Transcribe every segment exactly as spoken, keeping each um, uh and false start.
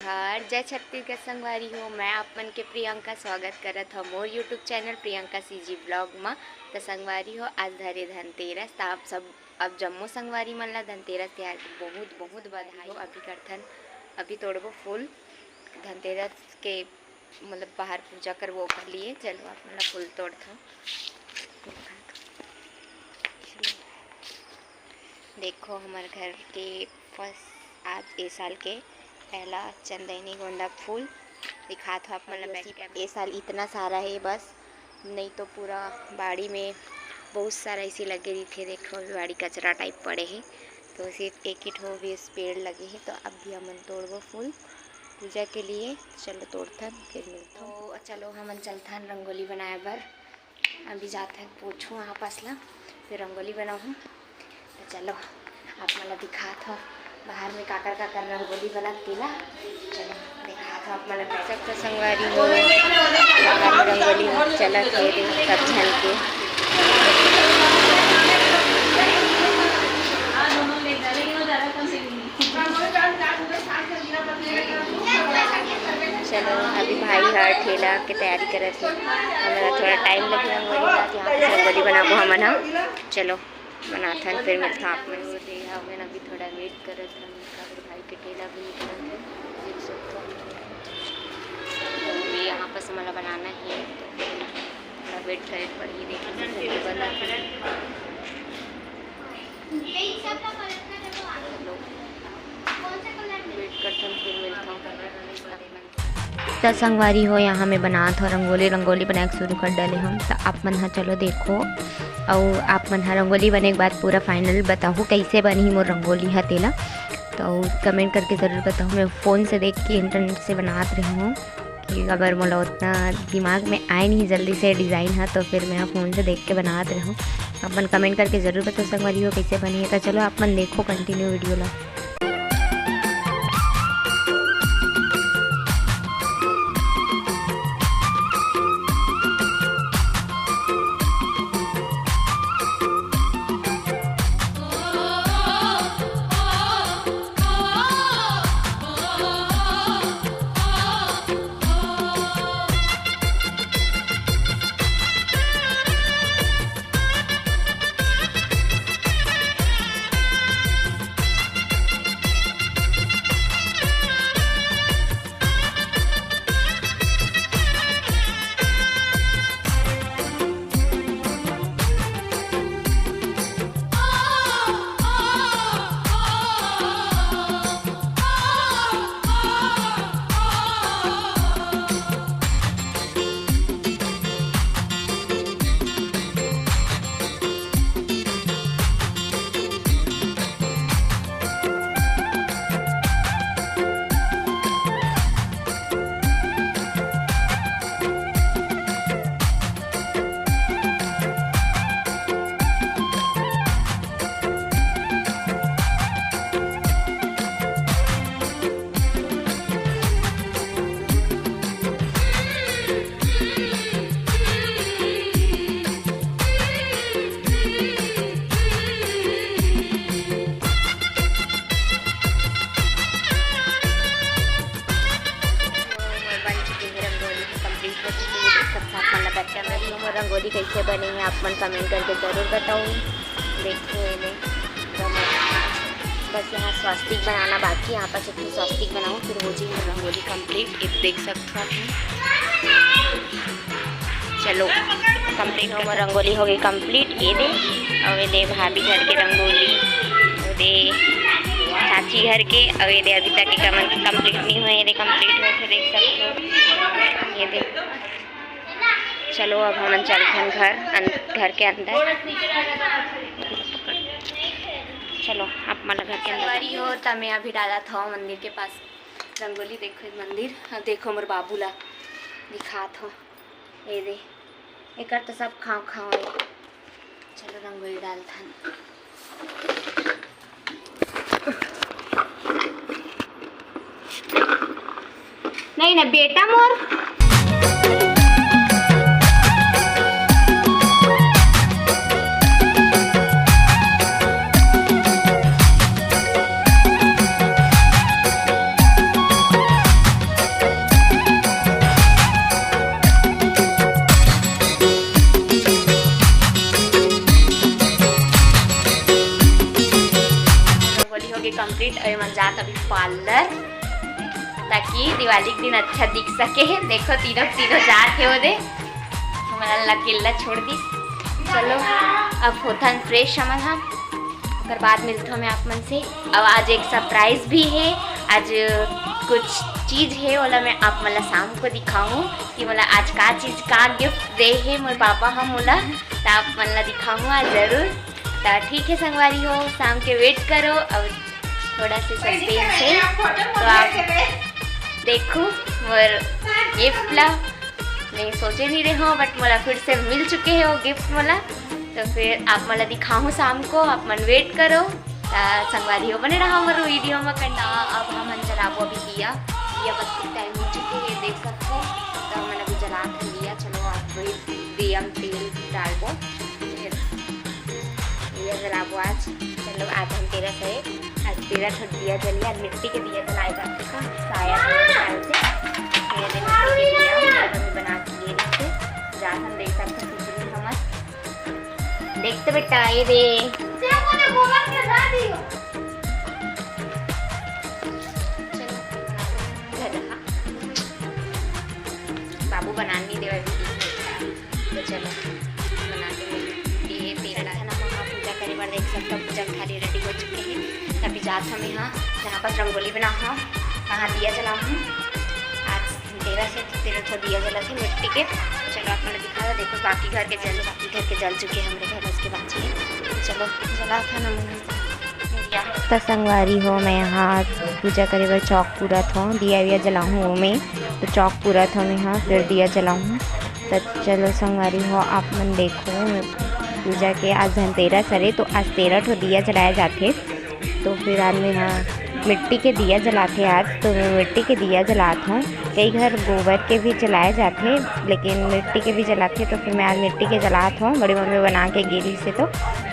हर जय छत्तीसगढ़ संगवारी हो, मैं आप मन के प्रियंका स्वागत करत हव मोर YouTube channel Priyanka CG blog म। त संगवारी हो, आज धरे धनतेरस, त आप सब, अब जम्मो संगवारी मन ला धनतेरस तिहार के बहुत बहुत बधाई हो। अभी करथन, अभी तोड़बो फूल धनतेरस के, मतलब बाहर पूजा करबो ओकर लिए। चलो आप मन ला फूल तोड़थन। देखो हमर घर के फर्स्ट, आज ए साल के पहला चंदैनी गोंदा फूल दिखात हो आप मन ला। ए साल इतना सारा है बस, नहीं तो पूरा बाड़ी में बहुत सारा ऐसे लगे रहिथे। देखो बाड़ी कचरा टाइप पड़े है, तो सिर्फ एक ही ठो भी पेड़ लगे है। तो अब भी हमन तोड़बो फूल पूजा के लिए। चलो तोड़थन, फिर मिलथन। तो चलो हमन चलथन रंगोली बनाए बर। अभी जाथन पोछहूँ आपस ला, फिर रंगोली बनाहूँ। तो चलो आप मन ला दिखात हो बाहर में काकर काकर रंगोली बनत तेला। चलो दिखात हो आप मन ला। देख सकत हो संगवारी हो, बाहर में रंगोली चलत हे सब झन के। चलो अभी भाई ह ठेला के तैयारी करत हे, हमन ला थोड़ा टाइम लगही रंगोली बनात, यहाँ पे रंगोली बनाबो हमन ह। चलो बनाथन, फिर मिलथन आप मन से। हमन अभी थोड़ा वेट करत हन, काबर भाई के ठेला भी निकलत हे, देख सकत हो। तो ये यहाँ पर हमन ला बनाना हे, तो थोड़ा वेट करे पड़ही, देखे से बनत हे। चलो वेट करथन, फिर मिलथन। त संगवारी हो, यहाँ मैं बनात हो रंगोली। रंगोली बनाए के शुरू कर डाले हम। त आप मन ह चलो देखो, अउ आप मन ह रंगोली बने के बाद पूरा फाइनल बताहू कैसे बनही मोर रंगोली ह तेला। तो कमेंट करके ज़रूर बताओ। मैं फ़ोन से देख के, इंटरनेट से बनात रही हूँ, कि अगर मोला उतना दिमाग में आए नहीं जल्दी से डिज़ाइन ह, तो फिर मैं फ़ोन से देख के बनात रहूँ। अपन कमेंट करके ज़रूर बताओ संगवारी हो कैसे बनी है। तो चलो आप मन देखो कंटिन्यू वीडियो ला। बन चुकी है रंगोली, complete हो चुकी है। देख सकत हो आप मन ला बच्चा मन, मोर रंगोली कैसे बनी है, आप मन comment करके जरूर बताओ। देखो ये ले, बस यहाँ स्वास्तिक बनाना बाकी, यहाँ पास एक स्वास्तिक बनाऊँ, फिर हो जाएगी रंगोली complete। ये देख सकत हो आप मन। चलो, complete हो, रंगोली हो गई complete। ये दे, अउ ये दे भाभी घर के रंगोली, ये दे चाची घर के, अउ ये दे अभी तक एक मन complete नहीं हुए, ये दे complete हुए थे, देख सकत हो। ये दे, चलो अब हमन चलथन घर, अन-, घर के अंदर। चलो, आप मन घर के अंदर। संगवारी हो, त मैं अभी डालत हव मंदिर के पास रंगोली। देखो ये मंदिर, अब देखो मोर बाबू ला दिखात हव। ये दे, एकर तो सब खाव खाव है। चलो रंगोली डालथन। नहीं ना बेटा मोर। पार्लर, ताकि दिवाली के दिन अच्छा दिख सके। देखो, तीनों तीनों जात हे ओदे, हमन ला अकेला छोड़ दी। चलो, अब होथन फ्रेश हमन ह, ओकर बाद मिलथों मैं आप मन से। अब आज एक सरप्राइज भी हे, आज कुछ चीज हे, ओला मैं आप मन ला शाम को दिखाहूँ कि मोला आज का चीज, का गिफ्ट दे हे मोर पापा ह मोला, त आप मन ला दिखाहूँ आज जरूर। त ठीक है संगवारी हो, शाम के वेट करो। अब थोड़ा से सस्पेंस है, तो आप देखो मोर गिफ्ट ला। मैं सोचे नहीं रहे हो, बट मोला फिर से मिल चुके है वो गिफ्ट मोला। तो फिर आप मोला दिखाहूँ शाम को, आप मन वेट करो। त संगवारी हो, बने रहा मोर वीडियो में। कंडा अब हमन जलाबो अभी दिया, दिया बत्ती टाइम हो चुके है, देख सकते हो। तो हमन अभी जलात हन दिया। चलो, आप वही दिया में तेल डालबो, फिर दिया जलाबो आज। चलो, आज धनतेरस है, आज तेरह ठो दिया जली, आज मिट्टी के दिया जलाए जाते हैं, शायद मेरे ख्याल से। ये देखो, मिट्टी के दिया हम लोगों ने बना के ये रखे, जा हम देख सकते हैं, कितनी हमर देखते बेटा, ये दे। चलो, बना दो। बाबू बनाने दे अभी। तो चलो, बना के ये तेरा ना मम्मा पूजा करे बर, देख सकते हो, पूजा के थाली रेडी हो चुके हैं। अभी जात हम यहाँ, जहाँ पर रंगोली बना हो, वहाँ दिया जला हूँ। आज तेरह से तेरह ठो दिया जला थे मिट्टी के। चलो, आप मन दिखा दो, देखो, बाकी घर के जल, बाकी घर के जल चुके हैं हमरे घर, बस के बाकी है। चलो, जला था ना मम्मी। त संगवारी हो, मैं यहाँ पूजा करे बर चौक पूरत हूँ, दिया विया जलाहूँ ओमे। तो चौक पूरत हूँ मैं यहाँ, फिर दिया जलाहूँ। त चलो संगवारी हो, आप मन देखो, मैं पूजा के, आज धनतेरस हरे, तो आज तेरह ठो दिया जलाए जाथे। तो फिर आज मैं यहाँ मिट्टी के दिया जलाथे आज, तो मैं मिट्टी के दिया जलात हूँ। कई घर गोबर के भी जलाए जाथे, लेकिन मिट्टी के भी जलाथे, तो फिर मैं आज मिट्टी के जलात हूँ। बड़ी मम्मी बना के गे रहिसे तो।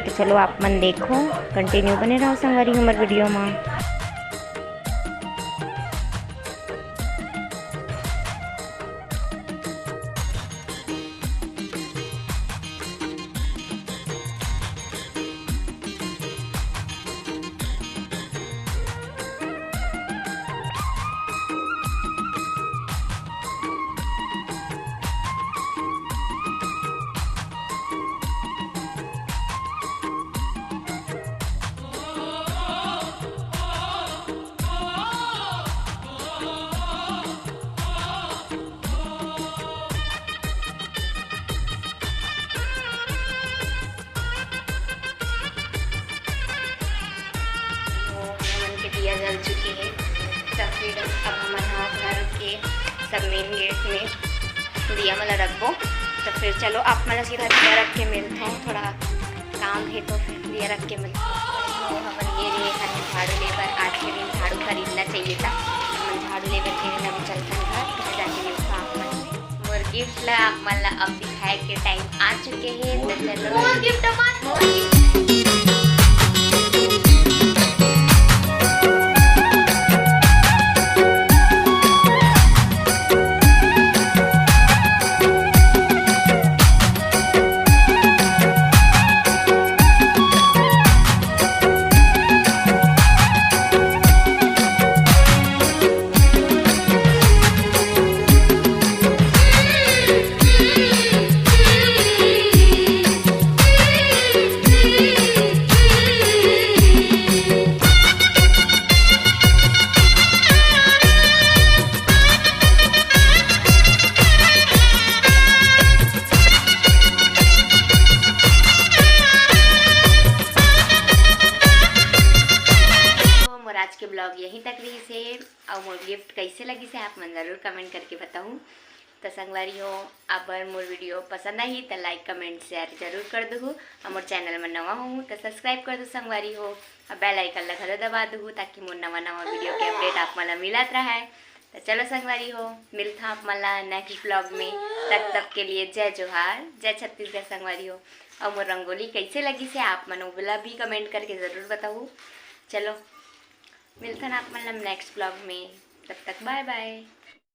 तो चलो, आप मन देखो, कंटिन्यू बने रहो संगवारी हमर वीडियो में। हमन के दिया जल चुके हे, त फिर अब हमन ह घर के सब मेन गेट में दिया मन ला रखबो। त फिर चलो, आप मन ला सीधा दिया रख के मिलथों, थोड़ा काम हे तो फिर दिया रख के मिलथों। तो हमन ये रे, हमन झाड़ू ले बर, आज के दिन झाड़ू खरीदना चाहिए था, हमन झाड़ू ले बर के दिन अभी चलथन घर, घर जाके मिलथों आप मन से। मोर गिफ्ट ला आप मन ला अब दिखाए के टाइम आ चुके हे, तो चलो। मोर गिफ्ट मत, मोर गिफ्ट। तो मोर आज के ब्लॉग यहीं तक रहिस हे। अउ मोर गिफ्ट कइसे लगिस हे, आप मन जरूर कमेंट करके बताहू। त संगवारी हो, अगर मोर वीडियो पसंद आही त लाइक, कमेंट, शेयर जरूर कर दुहू। अउ मोर चैनल में नवा होहू त सब्सक्राइब कर दू संगवारी हो, अउ बेल आइकन ला घलो दबा दुहू, ताकि मोर नवा नवा वीडियो के अपडेट आप मन ला मिलत रहय। त चलो संगवारी हो, मिलथन आप मन ला नेक्स्ट ब्लॉग में। तब तक के लिए जय जोहार, जय छत्तीसगढ़ संगवारी हो। अउ मोर रंगोली कइसे लगिस हे, आप मन ओला भी कमेंट करके जरूर बताहू। चलो, मिलथन आप मन ला नेक्स्ट ब्लॉग में, तब तक बाय बाय।